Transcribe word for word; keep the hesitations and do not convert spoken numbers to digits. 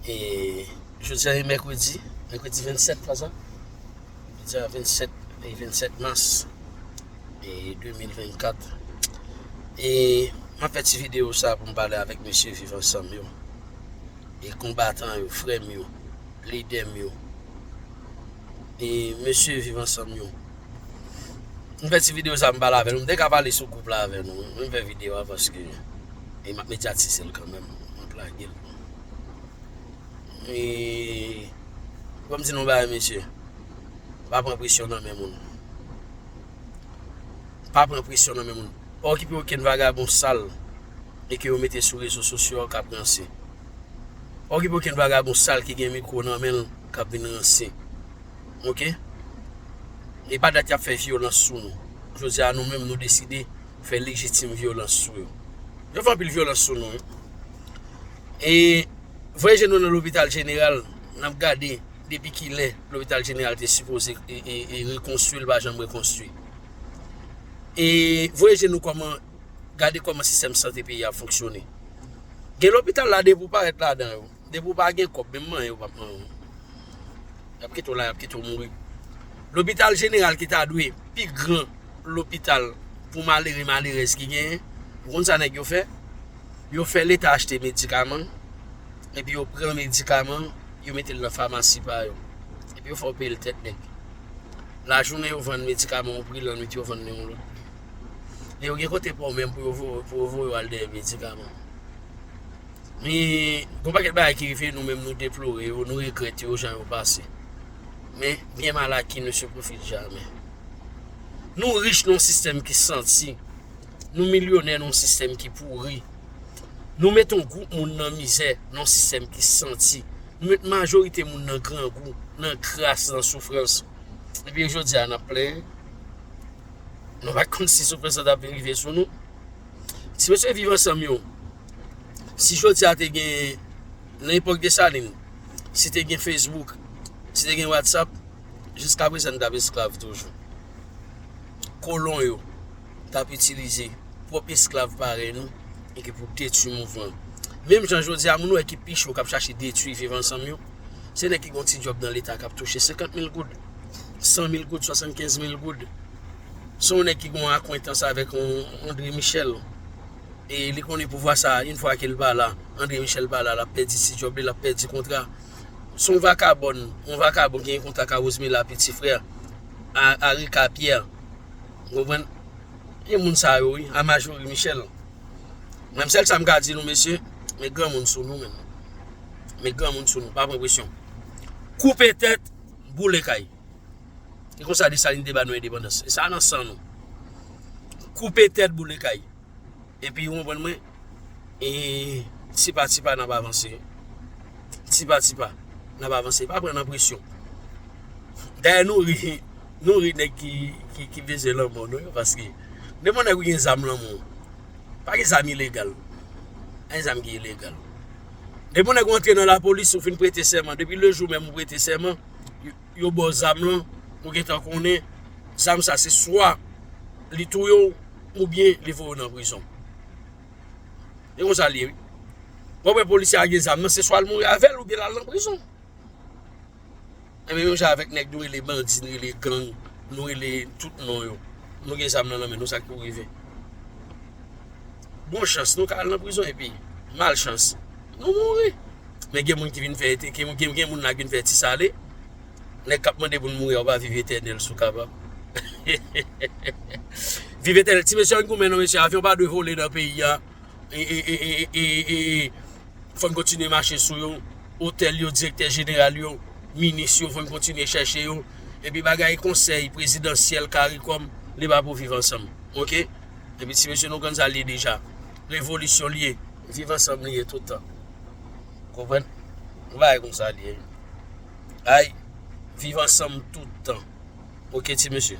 E jodi a se mèkredi, mèkredi vennsèt, pa sa? Jodi a vennsèt, e vennsèt mas, e de mil vennkat. E m ap fè ti videyo sa pou m pale avèk mesye Viv Ansanm yo. E konbatan yo, frè m yo, lidè m yo. E mesye Viv Ansanm yo. M fè ti videyo sa, m pale avè nou. M te ka pale sou gwoup la avè nou. M fè videyo a paske e m ap medyatize l kanmenm. M ap lage l. E, ban m di nou bagay, mesye. Pa pran presyon nan men moun. Pa pran presyon nan men moun. Pa okipe okenn vagabon sal e ke yo mete sou rezo sosyo a k ap ranse. Pa okipe okenn vagabon sal ki gen mikwo nan men l k ap vin ranse. Oke? E pa dat y ap fè vyolans sou nou. Jodi a, nou menm, nou deside fè lejitim vyolans sou yo. Yo fè anpil vyolans sou nou, wi. E voye je nou nan lopital jeneral, n ap gade depi kilè lopital jeneral te sipoze e, e, e rekonstwi, l pa janm rekonstwi. E voye je nou kòman, gade kòman sistèm sante peyi a ap fonksyone. Gen lopital la, depi w parèt ladan yo, depi w pa gen kòb, menm manyen yo p ap manyen w. Y ap kite w la, y ap kite w mouri. Lopital jeneral ki ta dwe pi gran lopital pou malere, malerèz ki genyen, ou konn sa nèg yo fè? Yo fè Leta achte medikaman, epi yo pran medikaman, yo mete l nan famasi pa yo. Epi yo fè w peye l tèt nèg. Lajounen yo vann medikaman yon pri, lannwit yo vann li yon lòt pri. E yo gen kote pa w menm pou yo vo-, pou yo voye w al dèyè medikaman. Men, gen yon pakèt bagay ki rive, nou menm nou deplore yo, nou regrèt yo, jan yo pase. Men, bien mal acquis ne se profite jamais. Nou rich nan yon sistèm ki santi. Nou milyonè nan yon sistèm ki pouri. Nou mete yon gwoup moun nan mizè, nan yon sistèm ki santi. Nou mete majorite moun nan grangou, nan kras, nan soufrans. Epi jodi a, n ap plenyen. Nou pa konn si soufrans la t ap vin rive sou nou. Ti mesye Viv Ansanm yo, si jodi a te gen, nan epòk Desalin, si te gen Facebook, si te gen WhatsApp, jiska prezan n t ap esklav toujou. Kolon yo t ap itilize pwòp esklav parèy nou e ki pou detwi mouvman. Menm jan jodi a, moun ou wè ki pi cho k ap chache detwi Viv Ansanm yo, se nèg ki gen yon ti djòb nan Leta k ap touche senkant mil goud, san mil goud, swasannkenz mil goud. Se yon nèg ki gen yon akwentans avèk yon André Michel. E li konnen pouvwa sa a, yon fwa ke l pa la, André Michel pa la, l ap pèdi ti djòb li, l ap pèdi kontra. Se yon vakabòn, yon vakabon ki gen kontak a Rosemila, piti frè a, a Rika Pierre. Ou konprann? E moun sa yo, wi, a Majorie Michel. Menm sèl sa m ka di nou, mesye, met granmoun sou nou, menm. Met granmoun sou nou, pa pran presyon. Koupe tèt, boule kay. E konsa Desalin te ba nou endepandans. E sa nan san nou. Koupe tèt, boule kay. Epi, ou konprann mwen? E tipa tipa n ap avanse. Tipa tipa n ap avanse. Pa pran nan presyon. Dayè, nou ri, nou ri nèg ki, ki, ki bezwen lanmò nou yo, paske depi yon nèg ou gen zam nan men w, pa gen zam ilegal. Pa gen zam ki ilegal. Depi yon nèg ou antre nan lapolis, ou fin prete sèman. Depi le jou menm ou prete sèman, yo, yo ba w zam lan, ou gentan konnen zam sa se swa li touye w, oubyen li voye w nan prizon. E konsa l ye, wi. W ap wè polisye a gen zam nan, se swa l mouri avè l oubyen l al nan prizon. Enben, menm jan avèk nèg nou rele bandi, nou rele gang, nou rele tout non yo. Nou gen zam nan nan men nou, sa k pou rive? Bon chans, nou ka al nan prizon, epi malchans, nou mouri. Men gen moun ki vin fè, gen, gen, gen moun la ki vin fè ti sale. Nèg k ap mande pou n mouri a, ou pa viv etènèl si w kapab. Viv etènèl. Ti mesye, ann goumen non, mesye. Avyon pa dwe vole nan peyi a. E, e, e, e, e, e, e, fò n kontinye mache sou yo. Otèl yo, direktè jeneral yo, minis yo, fò n kontinye chèche yo. Epi bagay konsèy prezidansyèl, CARICOM, li pa pou Viv Ansanm. Oke? Epi ti mesye, nou konn sa l ye deja. Revolisyon l ye. Viv Ansanm li ye tout tan. Konprann? Yon bagay konsa l ye. Ay, Viv Ansanm tout tan. Oke, ti mesye.